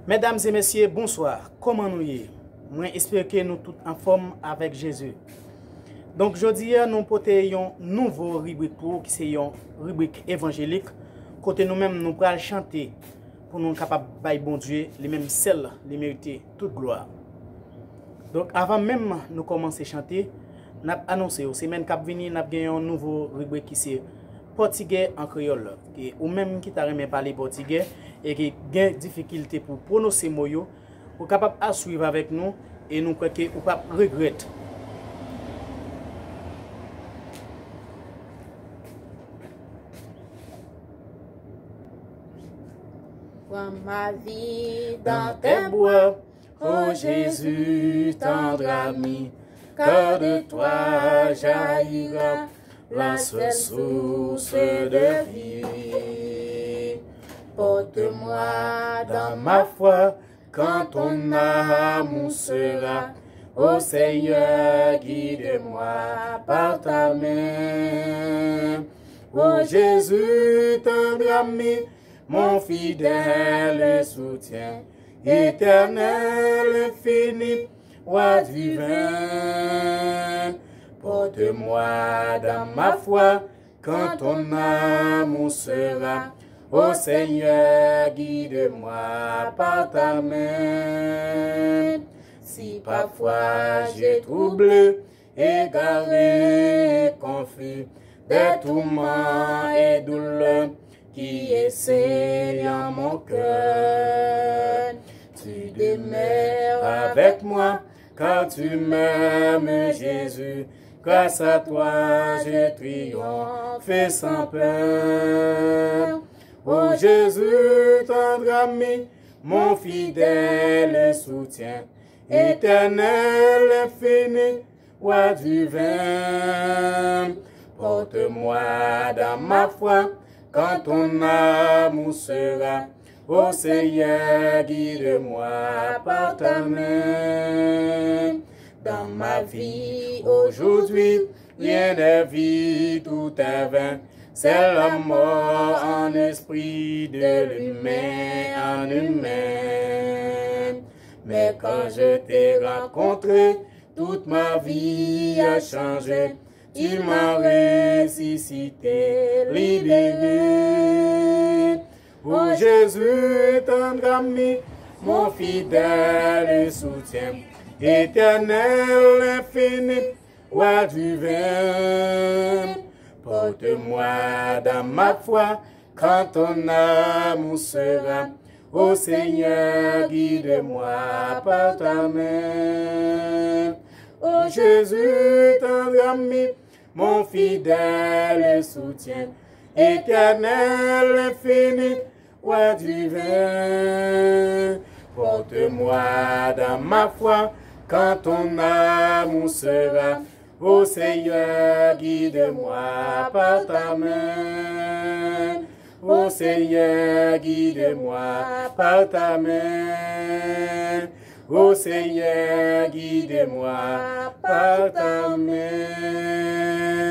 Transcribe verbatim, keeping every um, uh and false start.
Medam e mesye, bonswa. Kòman nou ye? Mwen espere ke nou tout anfòm avèk Jezi. Donk, jodi a, nou pote yon nouvo ribrik pou ou, ki se yon ribrik evanjelik, kote nou menm nou pral chante pou nou kapab bay Bondye, li menm sèl, li merite tout glwa. Donk, avan menm nou kòmanse chante, n ap anonse w, semèn k ap vini, n ap gen yon nouvo ribrik ki se Pòtigè an kreyòl. E ou menm ki ta renmen pale pòtigè e ki gen difikilte pou pwononse mo yo, ou kapab ap swiv avèk nou e nou kwè ke ou p ap regrèt. Prends ma vie dans tes bras, ô Jésus, tendre ami, car de toi jaillira la seule source de vie. Porte-moi dans ma foi quand ton amour sera. Ô Seigneur, guide-moi par ta main. Ô Jésus, tendre ami, mon fidèle soutien, éternel, infini, roi divin. Porte-moi dans ma foi quand ton amour sera. Ô Seigneur, guide-moi par ta main. Si parfois j'ai troublé, égaré et confus, des tourments et douleurs qui essaient en mon cœur. Tu demeures avec moi, car tu m'aimes, Jésus. Grâce à toi, je triomphe sans peur. Ô Jésus, tendre ami, mon fidèle soutien, éternel, infini, roi divin, porte-moi dans ma foi quand ton amour sera. Ô Seigneur, guide-moi par ta main. Dans ma vie aujourd'hui, rien n'est vide, tout est vain. C'est la mort en esprit, de l'humain en humain. Mais quand je t'ai rencontré, toute ma vie a changé. Tu m'as ressuscité, libéré. Ô Jésus, tendre ami, mon fidèle soutien, éternel, infini, roi divin, porte-moi dans ma foi quand ton amour sera. Ô Seigneur, guide-moi par ta main. Ô Jésus, tendre ami, mon fidèle soutien, éternel, infini, roi divin, porte-moi dans ma foi quand ton amour sera. Ô Seigneur, guide-moi par ta main. Ô Seigneur, guide-moi par ta main. Ô Seigneur, guide-moi par ta main.